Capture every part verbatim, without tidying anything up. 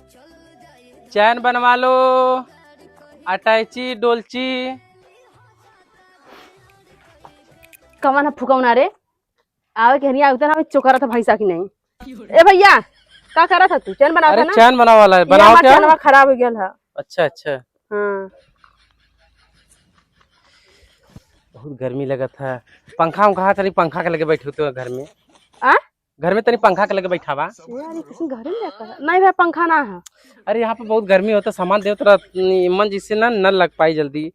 चैन बनवा लो, अटैची, डोलची। कवन है फुकौना रे? आवे के हनिया उतना में चोकरा था भैंसा की नहीं। ए भैया, का करत है तू? चैन बनावत अरे है ना? चैन बनावे वाला है, ये बनाओ हमार क्या? चैनवा खराब हो गया है। अच्छा, अच्छा। हाँ। बहुत गर्मी लगत है। पंखा उंखा तनी पंखा के लगे बैठे होते घर में। आ? घर में तनी पंखा के लगे बैठा बा। यार, ये किसी घर में जाता है? नहीं भाई, पंखा ना है। अरे यहाँ पे बहुत गर्मी होता, सामान देवत रहा, मन जिससे ना न लग पाई जल्दी।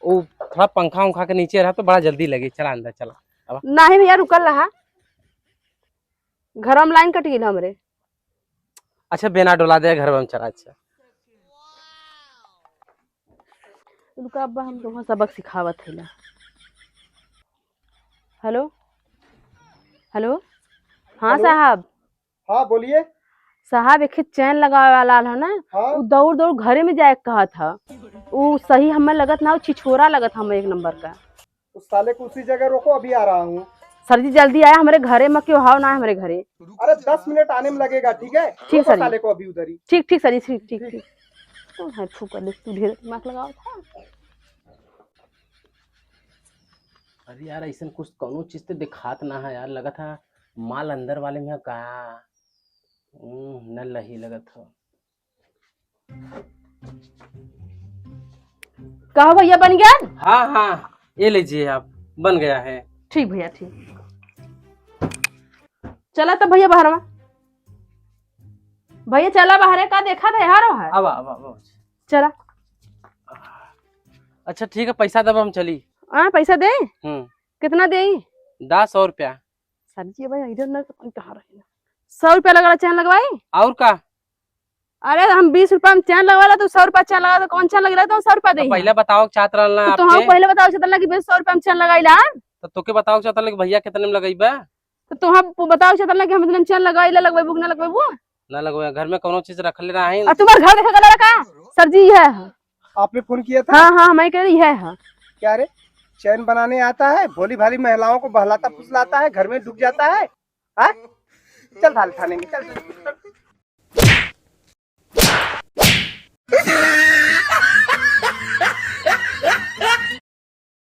वो थोड़ा पंखा उंखा के नीचे रहा तो बड़ा जल्दी लगे। चला अंदर चला। अब नहीं भैया, रुकल रहा। घर में लाइन कट गई हमरे। अच्छा, बेना डोला दे घर में चला। अच्छा। रुका, अब्बा, हम तुम्हें सबक सिखावत है ला। हेलो, हेलो, हाँ हेलो। साहब। हाँ, बोलिए। साहब, एक चैन लगावे वाला है ना, हाँ। वो दौड़ दौड़ घरे में जाए के कहा था। वो सही हमें लगत ना, वो छिछोरा लगत हमें एक नंबर का। उस साले को उसी जगह रोको, अभी आ रहा हूँ। सर जी, जल्दी आया, हमारे घरे में क्यों हाव ना है हमारे घरे। अरे, दस मिनट आने में लगेगा, ठीक है? ठीक रोको सर जी। साले को अभी उधर ही। ठीक, ठीक सर जी, ठीक, ठीक, ठीक। ठीक। तो है फूका, देख तू ढेर दिमाग लगाओ था। अरे यार, ऐसन कुछ कौनो चीज तो दिखात ना है यार, लगत है माल अंदर वाले में है का? हम्म, न लही लगत हो। कहो भैया, बन गया? हाँ, हाँ, ये लीजिए आप, बन गया है। ठीक भैया, ठीक। चला तब भैया बाहर में। भैया चला बाहर है, का देखा था यार बाहर? अब, अब, अब, अब। चला। अच्छा ठीक है, पैसा दब हम चली। हाँ, पैसा दे। हम्म। कितना दे? दस सौ रुपया। सर जी, भाई, इधर ना कहाँ रहे? सौ रुपया लगा चैन लगवाई। और का? अरे, हम बीस रुपया में चैन लगवाला, तो सौ रुपया चैन लगा, तो कौन चैन लगा, तो सौ रुपया तो दे। पहले बताओ चाहत रहल ना तो आपके। तुम पहले बताओ चाहत रहल ना कि बीस, सौ रुपया में चैन लगाई ला। तो तोके बताओ चाहत रहल कि भैया कितने में लगइबा? तो तुम बताओ चाहत रहल ना कि हम इतने में चैन लगाई ला, लगवाबू कि ना लगवाबू? ना लगवाए, घर में कौनो चीज रख ले रहा है। और तुम्हारे घर देखा गला का? सर जी, यह है। आपने फोन किया था? हाँ, हाँ, मैं कह रही है, हाँ। क्या रे, चैन बनाने आता है, भोली भाली महिलाओं को बहलाता फुसलाता है, घर में ढुक जाता है, हाँ? चल थाने, थाने में, चल, चल, चल।